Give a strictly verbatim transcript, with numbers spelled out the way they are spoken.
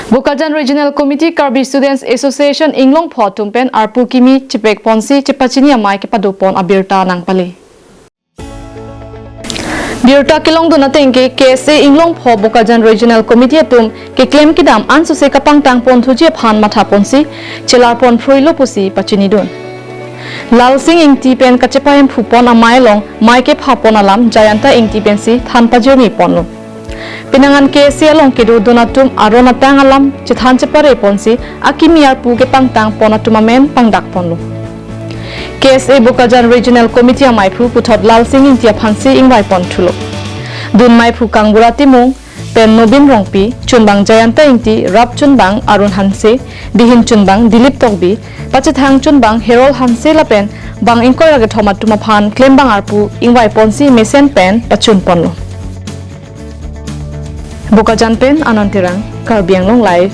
Bokajan Regional Committee, Karbi Students Association, Inglongpho atum pen arpu kimi chepek ponsi chepachini amei kepado pon abirta nangpale. Birta kelongdun ateng ke K S A Inglongpho Bokajan Regional Committee atum keklem kedam ansose kapangtang pon thuji aphan matha ponsi chelar pon phruilo pusi pachini dun. Lalsing Ingti pen kachepahemphu pon amei along mei kepha pon alam Jayanta Ingti pensi than pajirmi ponlo. Penang an K S A along kedo dun atum aron atang alam chethan chepare ponsi akimi arpu kepangtang pon atum amen pangdak ponlo. K S A Bokajan Regional Committee ameiphu puthot Lalsing Ingti aphansi ingvai pon thulo. Dun meiphu Kangbura Timung pen Nobin Rongpi, chunbang Jayanta Ingti, rap chunbang Arun Hanse, dihin chunbang Dilip Tokbi, pachethang chunbang Herol Hanse lapen bang ingkoi ra kethom atum aphan klembang arpu ingvai ponsi mesen pen pachun ponlo. Bokajan pen Anand Terang, Karbi Anglong Live.